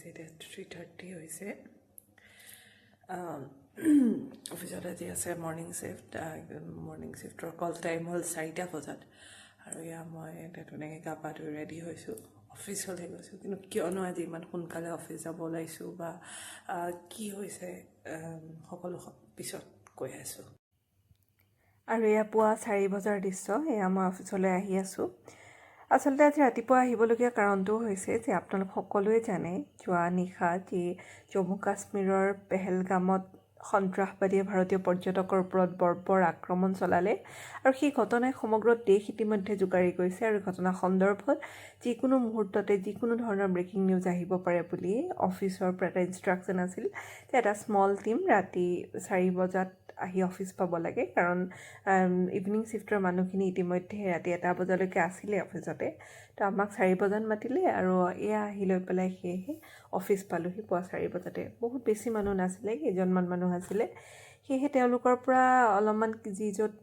বাজিছে এতিয়া 3:30 হৈছে। অফিচত আজি আছে মৰ্ণিং শ্বিফ্ট। মৰ্ণিং শ্বিফ্টৰ কল টাইম হ'ল 4টা বজাত আৰু এয়া মই এতিয়া ধুনীয়াকৈ গা পা ধুই ৰেডি হৈছোঁ, অফিচলৈ গৈছোঁ। কিন্তু কিয়নো আজি ইমান সোনকালে অফিচ যাব ওলাইছোঁ বা কি হৈছে, সকলো পিছত কৈ আছোঁ। আৰু এয়া পুৱা 4 বজাৰ দৃশ্য। এয়া মই অফিচলৈ আহি আছোঁ। আচলতে আজি ৰাতিপুৱা আহিবলগীয়া কাৰণটো হৈছে যে আপোনালোক সকলোৱে জানে, যোৱা নিশা যি জম্মু কাশ্মীৰৰ পেহেলগামত সন্ত্ৰাসবাদীয়ে ভাৰতীয় পৰ্যটকৰ ওপৰত বৰ্বৰ আক্ৰমণ চলালে আৰু সেই ঘটনাই সমগ্ৰ দেশ ইতিমধ্যে জোকাৰি গৈছে আৰু ঘটনা সন্দৰ্ভত যিকোনো মুহূৰ্ততে যিকোনো ধৰণৰ ব্ৰেকিং নিউজ আহিব পাৰে বুলি অফিচৰ পৰা এটা ইনষ্ট্ৰাকশ্যন আছিল যে এটা স্মল টীম ৰাতি 4 বজাত আহি অফিচ পাব লাগে, কাৰণ ইভিনিং শ্বিফ্টৰ মানুহখিনি ইতিমধ্যে ৰাতি 1 বজালৈকে আছিলে অফিচতে। তো আমাক 4 বজাত মাতিলে আৰু এয়া আহি লৈ পেলাই সেয়েহে অফিচ পালোহি পুৱা 4 বজাতে। বহুত বেছি মানুহ নাছিলে, কেইজনমান মানুহ আছিলে। সেয়েহে তেওঁলোকৰ পৰা অলপমান যি য'ত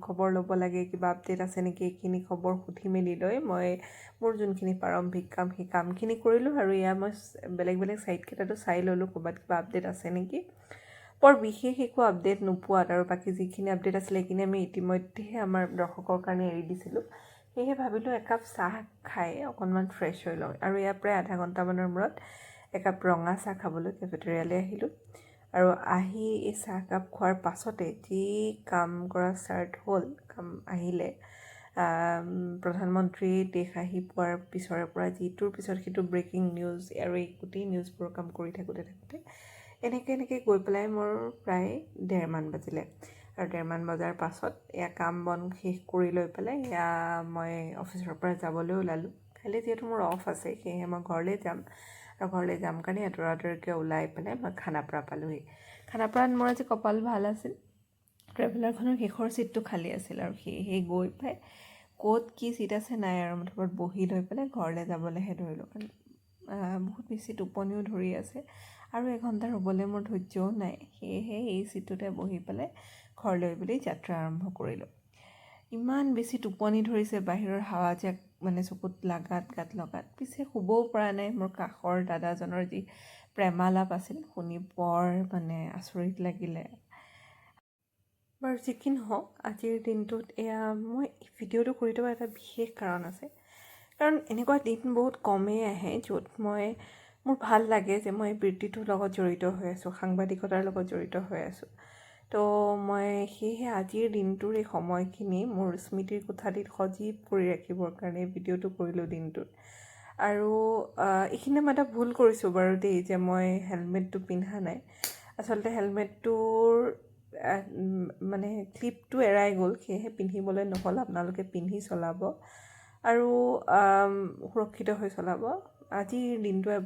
খবৰ ল'ব লাগে, কিবা আপডেট আছে নেকি, এইখিনি খবৰ সুধি মেলি লৈ মই মোৰ যোনখিনি প্ৰাৰম্ভিক কাম, সেই কামখিনি কৰিলোঁ। আৰু এয়া মই বেলেগ বেলেগ ছাইটকেইটাতো চাই ল'লোঁ, ক'ৰবাত কিবা আপডেট আছে নেকি। বৰ বিশেষ একো আপডেট নোপোৱাত আৰু বাকী যিখিনি আপডেট আছিলে, সেইখিনি আমি ইতিমধ্যে আমাৰ দৰ্শকৰ কাৰণে এৰি দিছিলোঁ। সেয়েহে ভাবিলোঁ একাপ চাহ খাই অকণমান ফ্ৰেছ হৈ লওঁ। আৰু এয়া প্ৰায় আধা ঘণ্টামানৰ মূৰত একাপ ৰঙা চাহ খাবলৈ কেফেটেৰিয়ালৈ আহিলোঁ। আৰু আহি এই চাহকাপ খোৱাৰ পাছতে যি কাম কৰা ষ্টাৰ্ট হ'ল, কাম আহিলে। প্ৰধানমন্ত্ৰী দেশ আহি পোৱাৰ পিছৰে পৰা যিটোৰ পিছত সিটো ব্ৰেকিং নিউজ আৰু এই গোটেই নিউজবোৰৰ কাম কৰি থাকোঁতে থাকোঁতে এনেকৈ এনেকৈ গৈ পেলাই মোৰ প্ৰায় 1:30মান বাজিলে। আৰু 1:30মান বজাৰ পাছত এয়া কাম বন শেষ কৰি লৈ পেলাই এয়া মই অফিচৰ পৰা যাবলৈ ওলালোঁ। কাইলৈ যিহেতু মোৰ অফ আছে, সেয়েহে মই ঘৰলৈ যাম আৰু ঘৰলৈ যাম কাৰণে দৌৰা দৌৰিকৈ ওলাই পেলাই মই খানাপাৰা পালোঁহি। খানাপাৰাত মোৰ আজি কপাল ভাল আছিল, ট্ৰেভেলাৰখনৰ শেষৰ ছিটটো খালী আছিল আৰু সেয়েহে গৈ পাই ক'ত কি ছিট আছে নাই আৰু মুঠৰ ওপৰত বহি লৈ পেলাই ঘৰলৈ যাবলৈহে ধৰিলোঁ, কাৰণ বহুত বেছি টোপনিও ধৰি আছে আৰু এঘণ্টা ৰ'বলৈ মোৰ ধৈৰ্যও নাই। সেয়েহে এই ছিটটোতে বহি পেলাই ঘৰলৈ বুলি যাত্ৰা আৰম্ভ কৰিলোঁ। ইমান বেছি টোপনি ধৰিছে, বাহিৰৰ হাৱাজাক মানে চকুত লাগাত, গাত লগাত, পিছে শুবও পৰা নাই। মোৰ কাষৰ দাদাজনৰ যি প্ৰেমালাপ আছিল, শুনি বৰ মানে আচৰিত লাগিলে। বাৰু যি কি নহওক, আজিৰ দিনটোত এয়া মই ভিডিঅ'টো কৰি থকা এটা বিশেষ কাৰণ আছে, কাৰণ এনেকুৱা দিন বহুত কমেই আহে য'ত মই মোৰ ভাল লাগে যে মই বৃত্তিটোৰ লগত জড়িত হৈ আছোঁ, সাংবাদিকতাৰ লগত জড়িত হৈ আছোঁ। তো মই সেয়েহে আজিৰ দিনটোৰ এই সময়খিনি মোৰ স্মৃতিৰ কোঠালিত সজীৱ কৰি ৰাখিবৰ কাৰণে ভিডিঅ'টো কৰিলোঁ দিনটোত। আৰু এইখিনি মই এটা ভুল কৰিছোঁ বাৰু দেই যে মই হেলমেটটো পিন্ধা নাই। আচলতে হেলমেটটোৰ মানে ক্লিপটো এৰাই গ'ল, সেয়েহে পিন্ধিবলৈ নহ'ল। আপোনালোকে পিন্ধি চলাব আৰু সুৰক্ষিত হৈ চলাব। আজিৰ দিনটোৱে বৰ